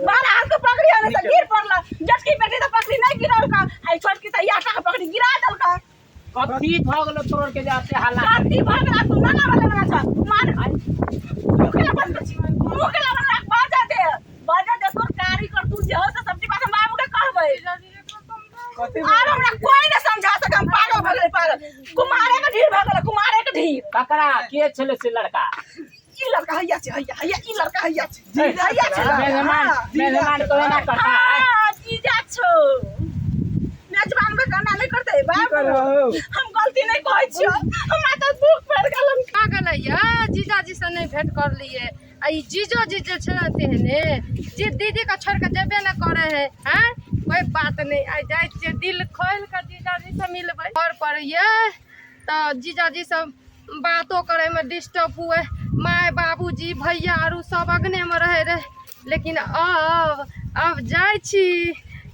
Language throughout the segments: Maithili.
बारह हाथ के पकड़ी आने से गिर पड़ला। जटकी बेटी तो पकड़ी नहीं गिरल का, आई छोटकी तो आटा के पकड़ी गिरा दल का। कथी भऽ गेलो तोर के जाते हल्ला? कथी भऽ गेला? तू नाना वाला बना छ मान मुँह के बंद कर छी, मुँह के बंद राख। बाजा दे, बाजा दे तोर कारी कर तू जे हो से सबटी बात हम बाबू के कहबै। कथी? आर हमरा कोई नहीं समझा सके, हम पागल भऽ गेलै, पागल। कुमारे के ढीर भऽ गेलै, कुमारे के ढीर। ककरा के छलै से लड़का? ई लड़का हैया छै, हैया हैया, ई लड़का हैया छै, हैया छै। मेजबान। हाँ। मेजबान को एना करता है? हाँ, जीजा छौ, मेजबान के गाना नहीं करते की बाबू। करबो? हम गलती नहीं कहै छियौ, हमरा तऽ दुख पड़ि गेल। का गेलै ये जीजाजी से नहि भेंट करलियै। आ ई जीजो जी जे छै ने तेहने जे दीदीके छोड़ि कऽ जेबे नहि करै है। आँय, कोइ बात नहि, आइ जाइ छियै, दिल खोलि कऽ जीजाजी से मिलबै। घर पर ये तऽ जीजाजी सब बातो करैमे डिस्टर्ब हुए, माय बाबूजी भैया आरू सब अगनेमे रहै रहै। लेकिन अब जाइ छी,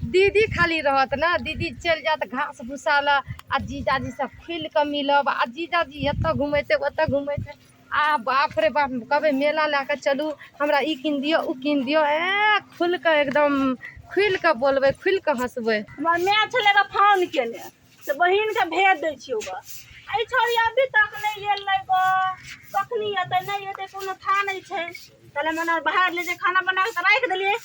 दीदी खाली रहत ने, दीदी चलि जायत घास भूसा लए आ जीजाजी सब खुलि कऽ मिलब। आ जीजाजी एतऽ घुमेतै, ओतऽ घुमेतै, आ बाप रे बाप, कहबै मेला लए कऽ चलू, हमरा ई कीन दिअ, ओ कीन दिअ। ए खुलि कऽ, एकदम खुलि कऽ बोलबै, खुलि कऽ हँसबै। हमर माय छलै गऽ फोन केने से बहिनके भेज दै छियौ गऽ। एहि छौड़ी अभी तक नहि एलै गऽ, कखनी एतै नहि एतै कोनो था नहि छै। ताले मने बाहर ले जे खाना बना कऽ राखि देलियै,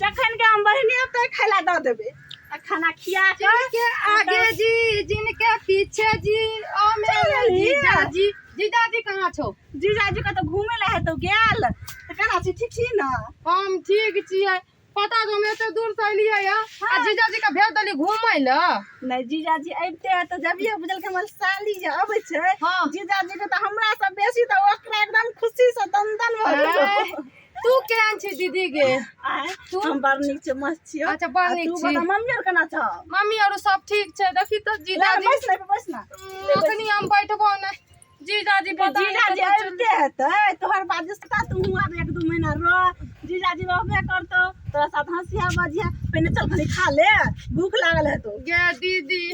जखन के हम बहिनी एतै खाय लए दऽ देबै आ खाना खिया कऽ। जिनके आगे जी, जिनके पीछे जी, ओ मेरे चल एलियै। जीजाजी, जीजाजी कहाँ छौ? जीजाजी कतऽ घूमे लए हेतौ गेल। तऽ केना छी, ठीक छी ने? हम ठीक छियै। पता छौ, हम एते दूर से एलियै या आ जीजाजी के भेज देली घूमै लए। नहि, जीजाजी अबिते है तऽ जबिये बुझलकै हमर साली जे अबै छै। हाँ। जीजाजी के तऽ हमरा से बेसी तऽ ओकरा एकदम खुशी से दन दन भऽ गेल। ऐ, तू केहन छी दीदी गे? आँय, हम बड़ नीक छै, मस्त छियौ। अच्छा, बड़ आ नीक तू छी। बता, मम्मी आर केना छौ? मम्मी आरो सब ठीक छै। देखी तऽ ले, जीजाजी। बैस ने, बैस ने। अखनी हम बैठबो नहि, जीजाजी पता नहि जीजाजी कतऽ चलि। अबिते हेतै तोहर बात जे तू आब एक दू महीना रह, जीजाजी रहबे करतौ, तोरा साथ हँसिया बजिया। पहिने चल, कनि खा ले, भूख लागल हेतौ। गे दीदी,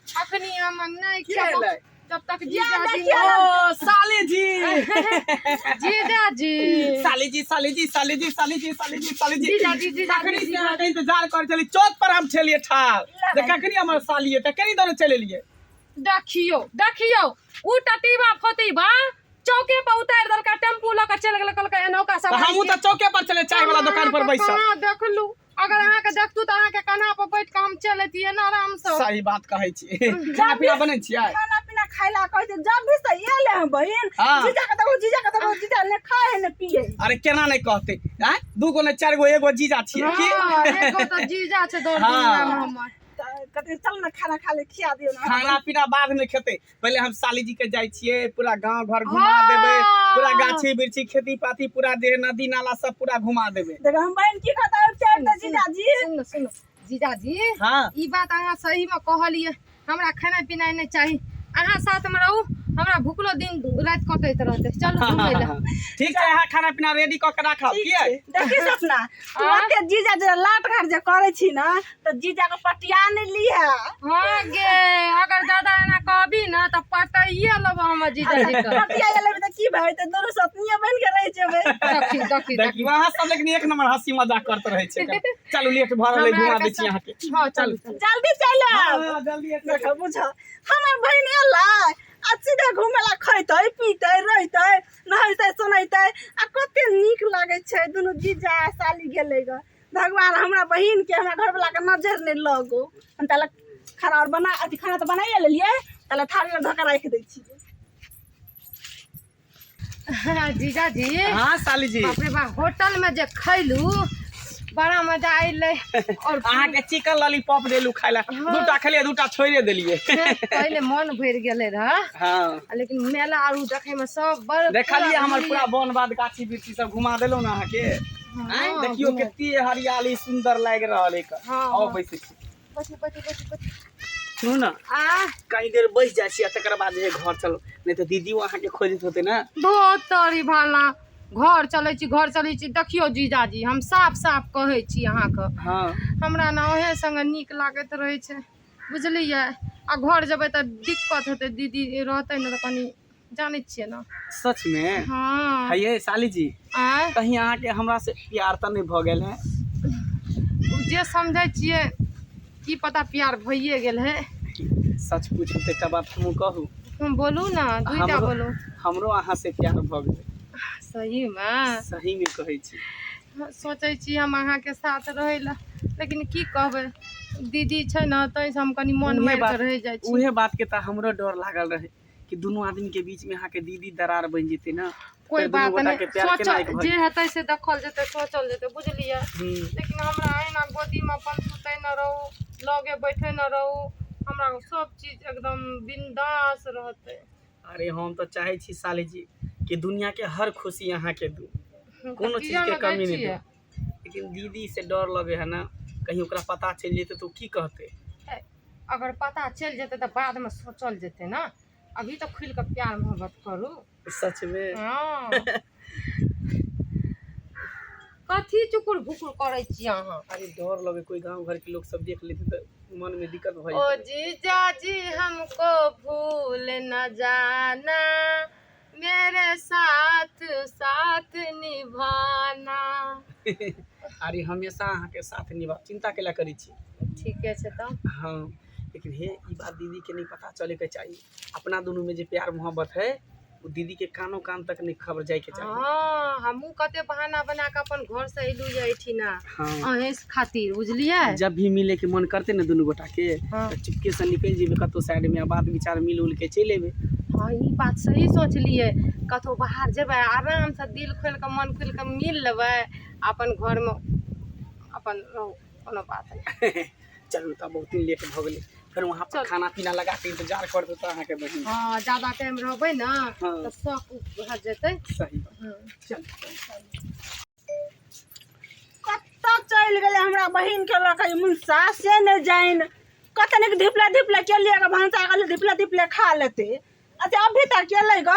अखनी हम नहि की खेबो भेलै? जब तक जीजाजी। देखियौ। ओ साली जी। जीजाजी। साली जी, साली जी, साली जी, साली जी, साली जी, साली जी। जीजाजी, जीजाजी। कखनी से अहाँके इंतजार कर चली, चौक पर हम छलियै ठाढ़ जे कखनी हमर साली तऽ कनी दोनो चलि एलियै। देखियौ, देखियौ, उ टटीबा फोतीबा चौके पर उतारि देलकै, टेम्पू लऽ कऽ चलि गेलै। कहलकै एनौका तऽ सवारी। हमहूँ तऽ चौके पर छलियै, चाय वाला दुकान पर बैसल। कहाँ देखलू? अगर अहाँके देखतू तऽ अहाँके कन्हा पर बैठ कऽ हम चलि अतियै ने आरामसँ। सही बात कहै छी। खाना पीना बनै छियै? खाना पीना खाय ला कहै छै, जब भी से एले हम बहिन। हाँ। जीजा के देखो, जीजा के देखो, जीजा ने खाए है ने पिए। अरे केना नहि कहतै? आँय, दू गो ने चारि गो, एगो जीजा छियै की? हँ, एगो तऽ जीजा छै दौड़ हाँ। दुनिया मे हमर। तऽ कहतै चल ने खाना खा ले, खिया दियौ ने। खाना पीना बाद में खेतै, पहिले हम साली जी के जाइ छियै, पूरा गांव घर घुमा देबै, पूरा गाछी वृक्षी, खेती पाती, पूरा देह नदी नाला सब पूरा घुमा देबै। देखो हम बहिन की कहता चारि तऽ जीजाजी। सुनू, सुनू जीजाजी। हाँ। ई बात अहाँ सही मे कहलियै, हमरा खेनाइ पिनाइ नहि चाही, अहाँ साथ मे रहू, हमरा भुखलो दिन राति कटैत रहतै। चलू घुमै लए। ठीक छै, अहाँ खाना पीना रेडी कऽ के राखब ठीक की? छै। देखी सपना, तू आँ? ओते जीजा जे लाट घाट जे करै छी ने तऽ जीजा के पटिया नहि लिहे। हाँ गे, अगर दादा एना कहबी ने तऽ पटैये लेबो हमर जीजाजी के। पटिया लेबै तऽ की भए जेतै? दुनू सपनिये बनि के रहि जेबै। देखी, देखी, देखी। देखियौ अहाँ सब लेकिन एक नंबर हंसी मजाक करते रहै छै। चलू, लेट भऽ रहलै, हमरा घुमा आरके दै छी अहाँके। हाँ, चलू, चलू। जल्दी चलि आयब। हाँ, जल्दी एतै। देखो, बुझ, हमर बहिन एलै आ सीधे घूमे ला, खैतै पीतै रहतै नहैतै सुनैतै आ कते नीक लागै छै दुनू जीजा आ साली गेलै ग। भगवान हमरा बहिन के, हमरा घरवला के नजर नहि लगो। हम ताले खाना और बना, अथी खाना तऽ बनाइए लेलियै, ताले थारी मे धऽ कऽ राखि दै छियै। जीजाजी। हाँ साली जी। बाप रे बाप, होटल में जे खैलू बड़ा मजा अयलै। और अहाँके चिकन लॉलीपॉप देलू खाय ला, दूटा खेलियै, दूटा छोड़िए देलियै। पहिले मन भरि गेलै रह। हाँ। लेकिन मेला आरू देखै में सब बड़ देखलियै हमर पूरा वन बाध गाछी वृक्षी सब घुमा देलहुँ ने अहाँके? आँय, देखियौ कते हरियाली सुंदर लागि रहल है। हाँ, आउ हाँ। बैसै छी। बैठू, बैठू, बैठू, बैठू। सुनू ने। आ कनी देर बैस जाइ छी आ तकर बाद जे घर चलू, नहि तऽ दीदियो अहाँके खोजैत होतै ने। धो तोरी भाला, घर चलै छी, घर चलै छी। देखियौ जीजाजी, हम साफ साफ कहै छी अहाँके। हाँ। हमरा ने अहें संगे नीक लागैत रहै छै, बुझलियै? आ घर जेबै तऽ दिक्कत हेतै, दीदी रहतै ने तऽ कनि जानै छियै ने। सच में? हाँ। है साली जी। आँय? कहीं अहाँके हमरा से प्यार तऽ नहि भऽ गेल है? जे समझै छियै की पता प्यार भइए गेल है। सच पूछू तऽ एकटा बात हमहूँ कहू? हम बोलू ने, दुइटा हमरो बोलू। हमरो अहाँ से प्यार भऽ गेलै। सहीमे? सहीमे कहै छी। सोचै छी हम अहाँके साथ रहै लए, लेकिन की कहबै, दीदी छै ने, ताहिसँ हम कनि मन उहे मारि कऽ बात रहि जाइ छी। उहे बात के तऽ हमरो डर लागल रहे कि दुनू आदमी के बीच में अहाँके दीदी दरार बनि जेतै ने, कोइ फेर दुनू बात गोटा नहि के प्यार केना एक सोचल भऽ जे जेतै। हेतै से देखल जेतै, सोचल जेतै, बुझलियै? लेकिन हमरा अहिना गोदीमे अपन सुतै न रहू, लगे बैठे न रहू, हमरा सब चीज एकदम बिंदास रहतै। अरे हम तऽ चाहै छी साली जी कि दुनिया के हर खुशी अहाँके दू, तऽ कोनो चीज किया के ने दै कमी नहि छियै? दू, लेकिन दीदी से डर लगे है ना, कहीं ओकरा पता चलि जेतै तऽ ओ की कहतै। अगर पता चलि जेतै तऽ बादमे सोचल जेतै ने, अभी तऽ खुलि कऽ प्यार मोहब्बत करू। सच मे? हँ। कथी चुकुर भुकुर करै छी अहाँ? अरे डर लगे, कोई गांव घर के लोग सब देख लेते तऽ मन में दिक्कत भऽ ओ जेतै। जीजा जी हमको भूल न जाना, मेरे साथ साथ निभाना। अरे हमेशा अहाँके साथ निभा, चिंता केला करै छी? ठीके छै तऽ। हाँ, लेकिन हे ई बात दीदी के नहीं पता चले के चाहिए। अपना दोनों में जे प्यार मोहब्बत है वो दीदी के कानो कान तक नहीं खबर जाए के चाहिए। हँ, हमहूँ कते बहाना बना कऽ अपन घर से अयलू ये एहिठिना हाँ। अहें खातिर, बुझलियै? जब भी मिले के मन करते ने दुनू गोटा के, हाँ। तऽ चुपके से निकलि जेबै कतौ साइड में आ बात विचार मिल उल के चलि एबै। हँ, ई बात सही सोचलियै। कतहु बाहर जेबै, आरामसँ दिल खोलि कऽ मन खोलि कऽ मिल लेबै, अपन घरमे अपन रहू, कोनो बात नहि। चलू तऽ, बहुत दिन लेट भऽ गेलै, फेर वहाँ पर चलू। खाना पीना लगा के इंतजार कर देतै अहाँके बहिन। हँ, जादा टाइम रहबै ने हाँ। तऽ शौक भऽ जेतै। सही बात। हँ। चल। कतऽ चलि गेलै हमरा बहिन के लऽ कऽ ई मुनसा से नहि जानि। कते नीक धिपले धिपले केलियै ग, भनसा कहलियै धिपले धिपले खा लेतै। अच्छा अभी तक एलै ग,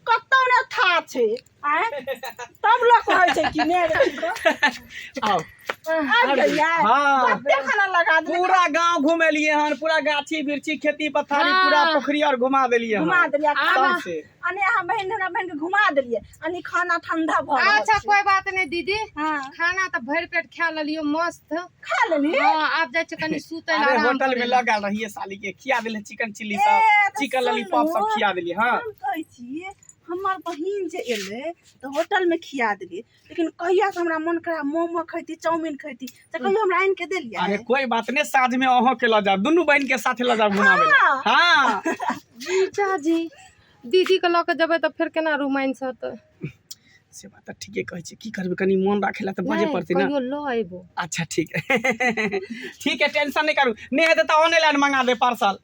कतौ ने था छै आँय, तब लोक कहै छै कि नहि रे। आउ। आबि गेलियै? हाँ। कते खाना लगा देलियै? पूरा गांव घुमेलिए हन, पूरा गाछी वृक्षी खेती पथारी हाँ। पूरा पोखरी और घुमा देलिए हन। घुमा देलियै खाना। सबसे। अने अहाँ बहिन, हमरा बहिन के घुमा देलियै, अने खाना ठंडा भऽ रहल अच्छा छै। कोई बात नहि दीदी। हाँ। खाना तऽ भरि पेट खा लेलियो मस्त। खा लेली? हँ, आब जाइ छियै कनि सुतै लए, अरे आराम होटल में करै लए। लग गेल रहिए साली के, खिया देले चिकन चिल्ली ए, सब, तऽ चिकन लॉलीपॉप सब सुनू, खिया देलिए। हाँ। हम कहै छी हमर बहिन जे एलै तऽ होटल में खिया देलियै, लेकिन कहिया से हमरा मन करा मोमो खैती, चाउमीन खैती, तऽ कहियो हमरा आनि के देलियै? अरे कोई बात नहीं, साँझ में अहों के लऽ जाब, दुनू बहन के साथे लऽ जाब घुमाबे लए। हाँ। हाँ। जीजाजी, दीदी के लऽ कऽ जेबै तऽ फेर केना रोमांस हेतै? से बात तऽ ठीके कहै छी, की करबै, कनी मोन राखे ला तऽ बजे नहि, पड़तै ने। कहियो लऽ अयबो। अच्छा ठीक है, ठीक है, टेंशन नहीं करू, नहीं हेतै तऽ ऑनलाइन मंगा दे पार्सल।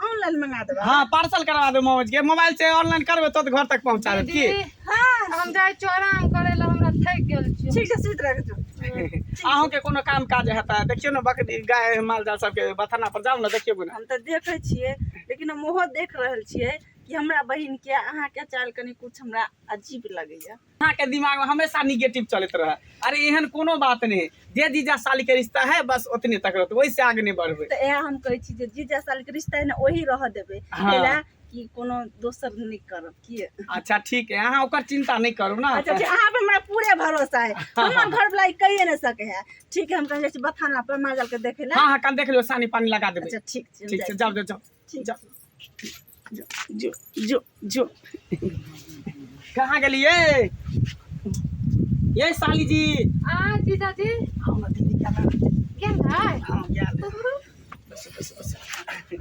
ऑनलाइन मंगा देबै? हाँ, पार्सल करवा दे मोमोज के, मोबाइल से ऑनलाइन करबे तो घर तक पहुंचा देब की। दीदी, हाँ। हम जाइ छियै आराम करै लए, हमरा थाकि गेल छियै। ठीक छै, सुति रह जो। अहूँ के कोनो काम काज हेतै, देखियौ ने बकरी गाय माल जाल सबके बथाना पर जाउ ने, देखियौ ने। हम तऽ देखै छियै, लेकिन हम ओहो देख रहल छियै कि हमरा बहिन के अहाँके चाल कनि कुछ हमरा अजीब लगैया। अहाँके दिमाग में हमेशा निगेटिव चलैत रहे। अरे एहन कोनो बात नहीं, जे जीजा साली के रिश्ता है बस उतने तक रहते, ओहि से आगे नहीं बढ़बै। तऽ इएह हम कहै छी जे जीजा साली के रिश्ता है ने, ओही रहऽ देबै। हाँ। एला कि कोनो दोसर नहि करब की। अच्छा ठीक है, अहाँ ओकर चिंता नहीं करू ना। अच्छा ठीक, अहाँ पर हमरा पूरे भरोसा है, हमर घर वाला ई कहिए नहीं सके है। ठीक है, हम कहीं जाइ छी बथाना पर माल जाल के देखे ला। हाँ हाँ, कल देख लियौ, सानी पानी लगा देबै। अच्छा ठीक छै, हम ठीक छै, जाइ जाउ जाउ जाउ। छी। ठीक। जाउ, जो जो जो, कहाँ गेलियै ये साली जी? आ जीजाजी। आओ ना दीदी क्या नाम? गेल है? हाँ, गेल। बस बस बस।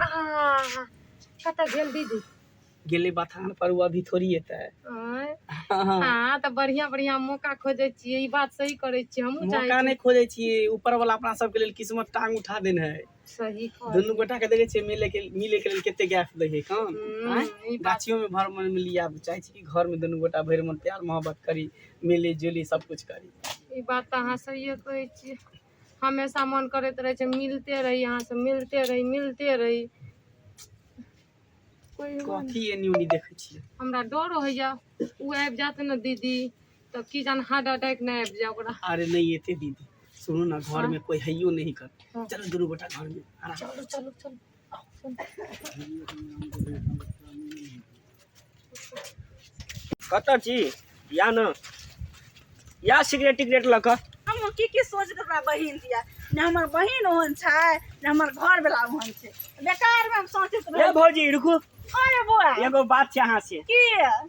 आ कतऽ गेल दीदी? गेलै बथान पर, ओ अभी थोड़ी एतै। आँय? हाँ। हाँ, तऽ बढ़िया बढ़िया मौका खोजै छियै, ई बात सही करै छियै, हमहूँ चाहै मौका नहि छी। खोजै छियै, ऊपर वाला अपना सबके लेल किस्मत टांग उठा देने है। सही दुनू कहलियै। गोटा के देखै छियै मिले के, मिले के लेल कते गैप दै है कम। आँय? ई बात गाछियो में भर मन मिली, आब चाहै छी कि घर में दुनू गोटा भरि मन प्यार मोहब्बत करी, मिली जुली सब कुछ करी। ई बात तऽ अहाँ सहिए कहै छियै, हमेशा मन करैत रहै छै मिलते रही अहाँ से, मिलते रही, मिलते रही। कोइ कथी एनी ओनी देखै छियै? हमरा डर होइया, ओ आबि जायत ने दीदी तऽ की जान हार्ट अटैक नहि आबि जाय ओकरा। अरे नहीं एते दीदी, सुनू ना, घर में कोई हैयो नहीं कर। हाँ। चलो दुनू गोटा घर में आराम। चलू चलू चलू। कतऽ छी? या न या सिगरेट टिगरेट लऽ कऽ। हम की की सोचैत अपना बहिन दिया ने हमर बहिन ओहन छै ने हमर घर वाला ओहन छै बेकार में हम सोचैत ए रहै भौजी रुकू अरे बौआ एगो बात छै अहाँ से की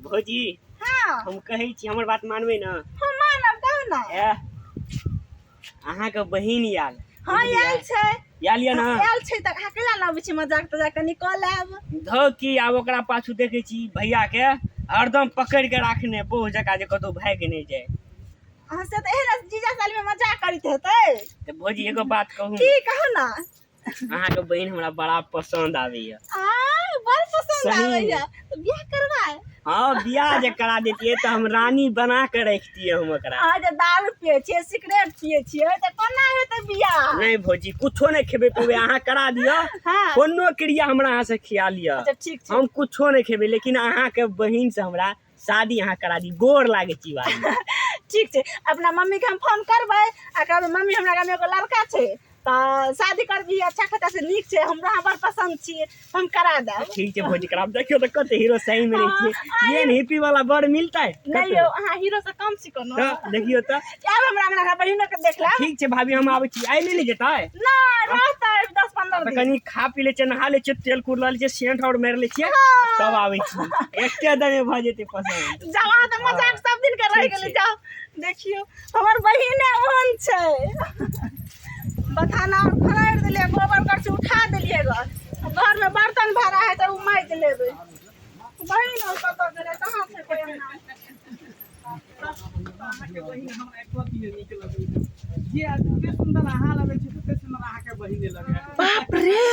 भौजी हाँ हम कहै छी हमर बात मानबै ने हम मानब कहू ना ए अहाँके बहिन आयल हाँ आयल छै आयल यऽ ने आयल छै तऽ अहाँ केला लाबै छी मजाक तजाक कनि कऽ लेब धौ की आब ओकरा पाछू देखै छी भैया के हरदम पकड़ि के राखने बोह जकाँ जे कतौ भागि नहि जाय अहाँ से तऽ एहन जीजा साली में मजाक करैत हेतै तऽ भौजी एगो बात कहू की कहू ना अहाँके बहिन हमरा बड़ा पसन्द आबैया आ बड़ पसंद सही। आबैया तऽ बियाह करवाए हाँ बियाह जे करा देतियै तऽ हम रानी बना के रखतियै हम ओकरा अहाँ जे दारू पियै छियै सिगरेट पियै छियै तऽ कोना हेतै बियाह नहि भौजी कुछो नहि खेबै पीबै अहाँ करा दिअ हाँ कोनो क्रिया हमरा अहाँ से खिया लिअ अच्छा ठीक छै हम कुछो नहि खेबै लेकिन अहाँके बहिन से हमरा शादी अहाँ करा दी गोर लागै छी भाभी ठीक छै अपना मम्मीके हम फोन करबै आ कहबै मम्मी हमरा गाममे एगो लड़का छै तऽ शादी करबी अच्छा खाता से नीक छै हमरा अहाँ बड़ पसन्द छियै हम करा देब ठीक छै भौजी कराब देखियौ तऽ कते हीरो सही मिलै छै ये हिप्पी वाला बड़ मिलतै नहि यौ अहाँ हीरो से कम छी कोनो तऽ देखियौ तऽ आब हमरा अंगना बहिनो के देख लेब ठीक छै भाभी हम आबै छी आइ नहि ने जेतै नहि रहतै 10-15 तऽ दिन कनि खा पी लै छियै नहा लै छियै तेल कुर लऽ लै छियै सेंट आओर मारि लै छियै तब आबै छी एके दमे भऽ जेतै पसन्द जाओ अहाँ तऽ मजाक सब दिन के रहि ठीक गेलै छै। जाओ देखियौ हमर बहिने ओहन छै बथाना आर खरारि देलियै गोबर करसी उठा देलियै ग घर में बर्तन भाड़ा है तऽ ओ माजि लेबै बहिन और कतऽ गेलै कहाँ छै कोइ अंगना अहाँके बहिन हमरा एको दिन नीक लगैए जे जते सुन्दर अहाँ लगै छी तते सुन्दर अहाँके बहिने लगैए बाप रे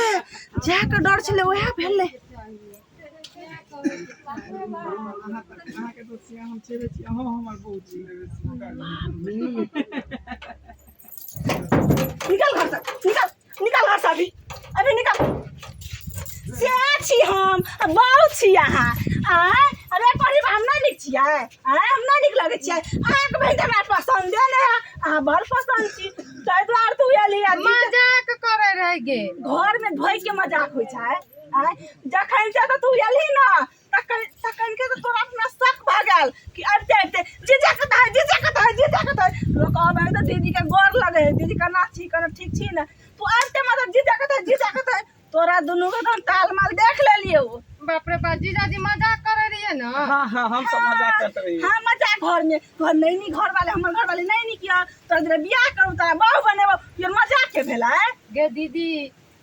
जाके डर छलै उएह भेलै अहाँके तऽ सिया हम छेबे छी अहूँ हमर बहुत छी निकल घर से निकल निकल घर से अभी अभी निकल से छी हम आ बाउ छी अहाँ आँय अरे कहली हम नहि नीक छियै आँय हम नहि नीक लगै छियै अहाँके बहिन तऽ हमरा पसन्दे नहि है अहाँ बड़ पसन्द छी ताहि दुआरे तू एली आ मजाक करे रह गे घर में धोइ के मजाक होइ छै आँय जखन से तऽ तू एलही ने तखन तखन के तऽ तोरा अपना शक भऽ गेल कि अबिते अबिते जीजा कतऽ है जीजा कतऽ है जीजा कतऽ है लोक अबै है तऽ दीदी के गोर लगे है दीदी केना छी केना ठीक छी ने तू अबिते मतलब जीजा कतऽ है जीजा कतऽ है तोरा दुनू के तऽ हम ताल माल देख लेलियौ बाप रे बाप जीजाजी मजाक करे रहिए ना हाँ हाँ हम सब मजाक करते रहिए हाँ मजाक घर में तोहर नैनी घर वाले हमर घर वाले नैनी किया तोरा जरा बियाह करू तोरा बहू बनेबो ये मजाक के भेलै गे दीदी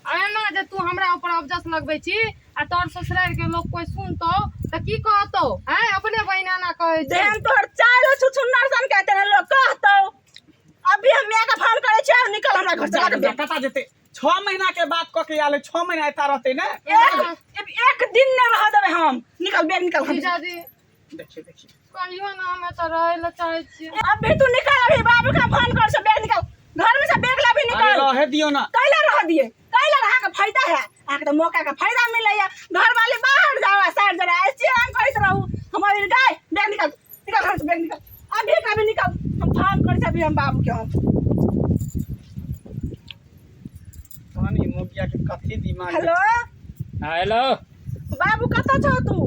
एना जे तू हमरा ऊपर अबजस लगबै छी आ तोहर ससुरारि के लोग कोई सुनतो तऽ की कहतो हैं अपने बहिन एना कहै छै जेहन तोहर चारि छुछुन्नर सन के तेहन लोग कहतौ अभी हम माय के फोन करै छियौ निकल हमरा घर से लग कता जेते 6 महीना के बाद क के आले 6 महीना एता रहते ने एक एक दिन नहि रह देबै हम निकल बैग निकल हम जीजाजी देखिए देखिए कहियो ना हम एतऽ रहै लए चाहै छियै अभी तू निकल अभी बाबू के फोन कर से बैग निकल घर में से बैग ला भी अरे निकल रहे दियो ना कैला रह दिए कैला रहा के फायदा है अहाँके तऽ मौका के फायदा मिलैया घर वाले बाहर जाओ साइड जरा ऐसे हम करैत रहू हम अभी गाय बैग निकल निकल घर से बैग निकल अभी के अभी निकल हम फोन करै छी अभी हम बाबू के हम पानी मोगिया के कथी दिमाग हेलो हेलो बाबू कतऽ छौ तू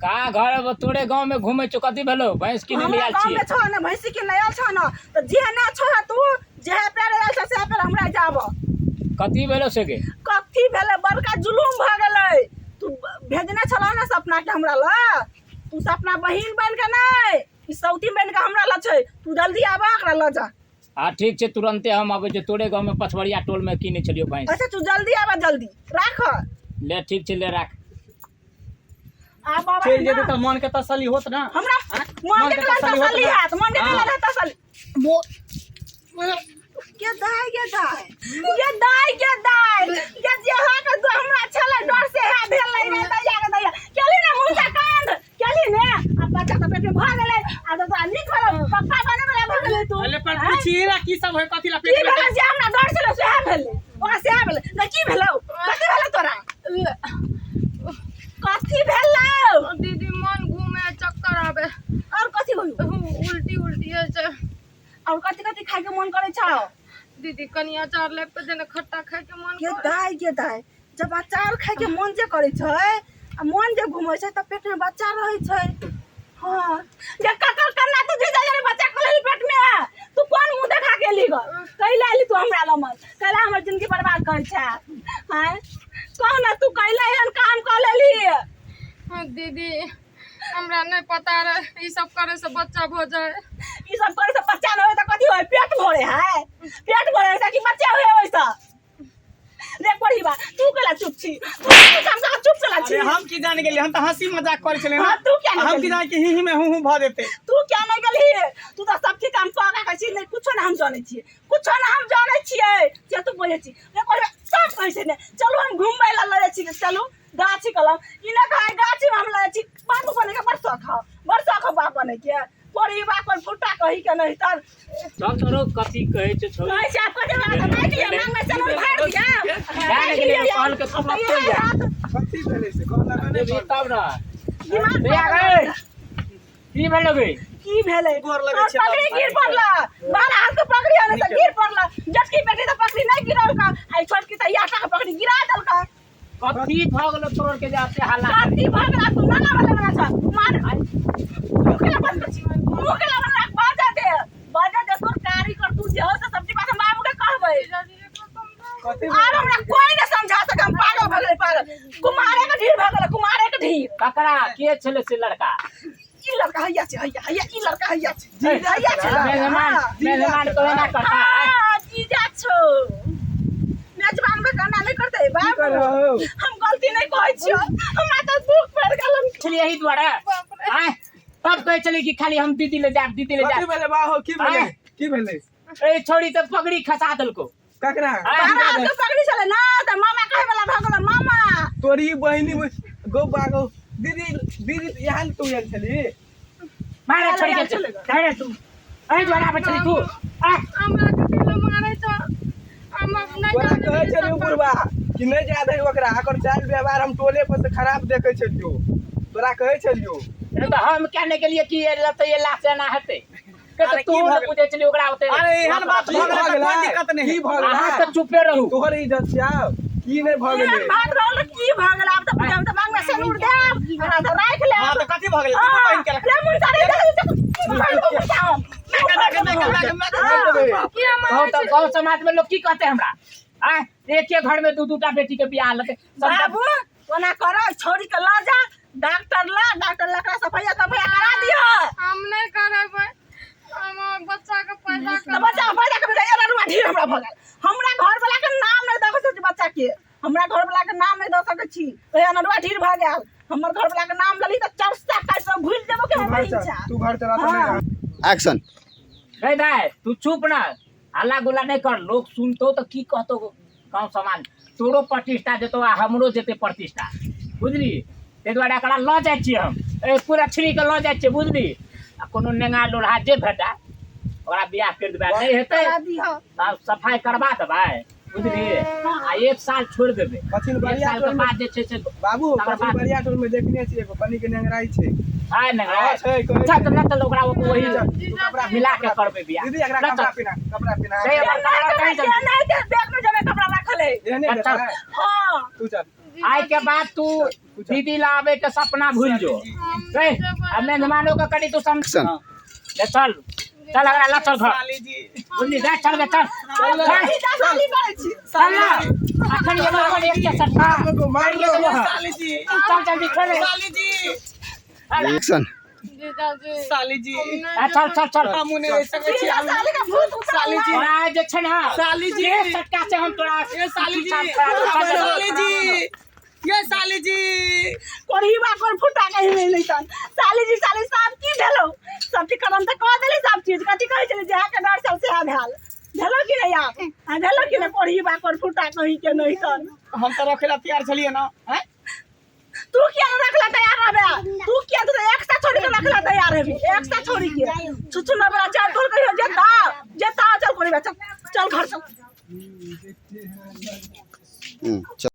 कहाँ घर अब तोरे गाँव में घूमे छौ कथी भेलो भैंस किने ले हमरा आयल गाँव छियै में छौ ने भैंसी के आयल छौ ने तऽ जे ना छौ तू जे पैर आयल छौ से पैर हमरा जाब कथी भेलो से गे कथी भेलै बड़का जुलूम भऽ गेलै तू भेजने छलह ने सपना के हमरा लग तू सपना बहिन बनि के नहि ई सौती बनि के हमरा लग छै तू जल्दी आबह एकरा लऽ जा हाँ ठीक छै तुरंते हम आबै छियै तोरे गाँव में पछबरिया टोल में किने छलियो भैंस अच्छा तू जल्दी आबह जल्दी राख ले ठीक छै ले राख आब आबह चलि ने। जेतै तऽ मन के तसल्ली होत ना हमरा मन के के केला तसल्ली होत तसल्ली ना? हैत मन के केला हाँ। तसल्ली मो के दाय के दाय के दाय के दाय के जे हा के दो हमरा छलै डर से है भेलै रे दैया के दैया केली ने मुंह से कांड केली ने आ बच्चा तऽ पेट में भऽ गेलै आ तऽ तोरा नीक भेलौ पप्पा बने बला भऽ गेलै तू अरे पर आँय? पूछी ना की सब है कथी ला की पेट में भेलै जे हमरा डर छलै सेहा भेलै ओकरा सेहा भेलै नहि की भेलौ कथी भेलौ तोरा कथी भेलौ दीदी मन घूमे चक्कर आबे और कथी होइयो उल्टी उल्टी होइ छै और कथी कथी खाय के मन करै छौ दीदी कनि अचार लाबि कऽ दे ने खट्टा खाय के मन के करे। दाय के दाय जब अचार खाय के मन जे करै छै आ मन जे घूमै छै तऽ पेट में बच्चा रहै छै हाँ जे ककर कन्ना तू जे जा रे बच्चा कोले पेट में तू कोन मुंह देखा के एली ग? कैला एली तू हमरा लमन? कैला हमर जिंदगी बर्बाद करै छै? हैं, कह ना, तू कैला एहन काम कऽ लेली? हाँ, दीदी, हमरा नहीं पता रहे ई सब करे से बच्चा भऽ जाए। ई सब करे से बच्चा न होय तऽ कथी होय? पेट भरे है, पेट भरे है कि बच्चा होय ओइसँ? रे कोढ़ीबा, तू कैला चुप छी? तू हम कहाँ चुप चला छी? अरे हम की जान गेलियै, हम तऽ हंसी मजाक करै छलियै ना। हाँ, तू क्या नहीं हम की गेली? जान कि ही ही में हूँ हूँ भऽ जेतै। तू क्या नहीं गेलही? तू तऽ सब चीज हम कह के कहै छी, नहि कुछो ना हम जानै छियै, कुछो ना हम जानै छियै से तू बोलै छी। रे कोढ़ीबा, सब कहै छै ने चलू हम घुमबै लए लऽ जाइ छी, चलू गाछी कलम ई नहि कहै गाछीमे हम लऽ जाइ छी। बाबू बनैके बड़ शौक हौ, बड़ शौक हौ बाप बनैके। कोढ़ीबा कोन फुट्टा कही के नहीं तर चल तोरो कथी कहै छै छौड़ी? कहै छै आब कथी बात नहि दिया मांगमे चलू भाड़ दिया। जाय ने गेलियै, कहल के तू मत चलि जा। कथी भेलै से कहलक नहि? देबही तब ने। दिमाग भैया गै, की भेलो गै? की भेलै? गोर लगै तोर छै। पगड़ी गिर पड़ला, बारह हाथ के पगड़ी आने से गिर पड़ला। जटकी बेटी तऽ पगड़ी नहीं गिरलका, आई छोटकी तऽ याटा के पगड़ी गिरा देलका। कथी भऽ गेलो तोर के जाते हल्ला? कथी भऽ गेला? तू नाना वाला बना छ मार, मुँह के बंद कर छी, मुँह के बंद राख। बाजा दे, बाजा दे तोर कारी कर। तू जे हो से सब्जी बात हम बाबू के कहबै। जीजाजी के समझाउ। कथी? आर हमरा कोई नहीं समझा सके, हम पागल भऽ गेलै, पागल। कुमारे के ढीर भऽ गेलै, कुमारे के ढीर। ककरा के छलै से लड़का? ई लड़का हैया छै, हैया हैया, ई लड़का हैया छै, हैया छै। मेहमान हाँ। मेहमान को एना करता है? हाँ, जीजा छौ, मेजबान में गाना नहीं करते बाबू। करहो? हम गलती नहीं कहै छियौ, हमरा तऽ दुख पड़ि गेल। छलियै एहि दुआरे आँय, तब कहै छलै कि खाली हम दीदी ले जायब, दीदी ले कथी जायब। भेलै बाहो? की भेलै? आँय? की भेलै? ए छौड़ी तऽ पगड़ी खसा देलको। ककरा? आँय? बारह हाथ के पगड़ी छलै ना, तऽ मामा कहै वाला भऽ गेल मामा। तोरी बहिनी गौ बागो दीदी, दीदी यहाँ तू आयल छली? मारे छोड़ी के चल तू, एहि दुआरे आबै छली तू आँय? हमरा के दिल मारै छ, हम नहि तोरा जानै कहै छी छलियौ सब। बुढ़बा कि नहि जा दही ओकरा, एकर चाल व्यवहार हम टोले पर से खराब देखै छलियौ, तोरा कहै छलियौ। तऽ हम क्या नहि गेलियै कि ये लते ये लाश एना हेतै के? अरे तऽ तू की भऽ नहि गेलै? बुझै छली ओकरा ओते। अरे एहन बात की भऽ गेलै भऽ तऽ कोइ गेलै? दिक्कत नहि। की भऽ अहाँ गेलै? तऽ चुपे रहू। तोहर इज्जत छै, आब की नहि भऽ एहन गेलै? बात रहल तऽ की भऽ गेल? आब तऽ हम तऽ मांगमे सिनूर देब, हमरा तऽ राखि लेब। हाँ, तऽ कथी भऽ गेलै? दुनू बहिन के रख। रे मुंडा रे, किया कहू मारै तऽ छी? गाँव समाज में लोग की कहते हमरा आँय? एक एक घर में दू दू टा बेटी के बियाह लेतै सबटा। बाबू, ओना कर, छोड़ी के लऽ जा डॉक्टर ला, डॉक्टर लकड़ा सफैया तफैया करा दिह। हम नहि करेबै, हम बच्चा के पैदा तऽ कर। बच्चा के पैदा करबै एना रुआ ढीर हमरा भऽ गेल। हमरा घर वाला के नाम नहि दऽ सकै छी बच्चा के, हमरा घर वाला के नाम नहि दऽ सकै छी, ओहि अनरुआ ढीर भऽ गेल। हमर घर वाला के नाम लेली तऽ चौसा काटि कऽ भूलि जेबो के तू हमर घर बहिन चल छै। तू घर चला तऽ हाँ। नहि रह। एक्शन। रे दाय, तू चुप ना, हल्ला गुल्ला नहीं कर, लोग सुनतो तऽ की कहतो गाँव समाज? तोरो प्रतिष्ठा जेतो आ हमरो जेते प्रतिष्ठा, बुझली? ताहि दुआरे एकरा लऽ जाइ छियै हम, ए पूरा छीनी के लऽ जाइ छियै, बुझली? आ कोनो नेंगा लोढ़ा जे भेटै ओकरा बियाह करि देबै, आ नहि हेतै करा दिह। तऽ सफाइ करबा देबै, बुझली? आ एक साल छोड़ि देबै। कथी एक बढ़िया साल के टोल में बाद जे छै से बाबू, तकर कथी बाद बढ़िया टोल में देखने छियै, एगो कनी के नेंगराइ छै। है नेंगरा? हाँ, छै, कहै चल छै। तऽ लऽ चल ओकरा वही तू कपड़ा मिला के करबै बियाह। दीदी, एकरा लऽ चल। कपड़ा पिना, कपड़ा पिना। दे अपन कपड़ा कहीं चल। नहीं ते बैग में जमे कपड़ा रखल है। एहने चल। देतै? हाँ। तू चल। आइ के बाद तू दीदी लाबे के सपना भूल जो। हम रे जेबै। अब मेहमानों के कनी तू समझ। एक्शन। ले चल, चल अगला ला चल घर। साली जी। बुझली? जा, चल गे, चल चल। सीधा साली करै छी। चल ना, अखन ये अपन एक के सट्टा मार लो। साली जी। चल जल्दी चल। साली जी। एक्शन। जीजाजी। साली जी। आ, चल चल चल। हम नहि सकै छी। सीधा साली का भूत उतर। साली जी। तोरा जे छै ना साली जी। एक सट्टा से हम तोरा ये साली जी। चल। साली जी, ये साली जी। कोढ़ीबा कोन फुटा कहीं नहीं नहीं तन साली जी, साली साहब की भेलो? सब चीज करम तऽ कह देली सब चीज। कथी कहै छलै? जहाँ के डर छल सेहा भेल। भेलो कि नहीं आब? हाँ, भेलो कि नहीं? कोढ़ीबा कोन फुटा कहीं के नहीं तन। हम तऽ रखे ला तैयार छलियै ना आँय? तू किया न रखला तैयार रहबे? तू किया? तू एक सा छोड़ी के रखला तैयार हेबी, एक सा छोड़ी के छुछु न बड़ा चार तोड़ कहियो जेता जेता। चल कोढ़ीबा, चल चल, घर चल। चल।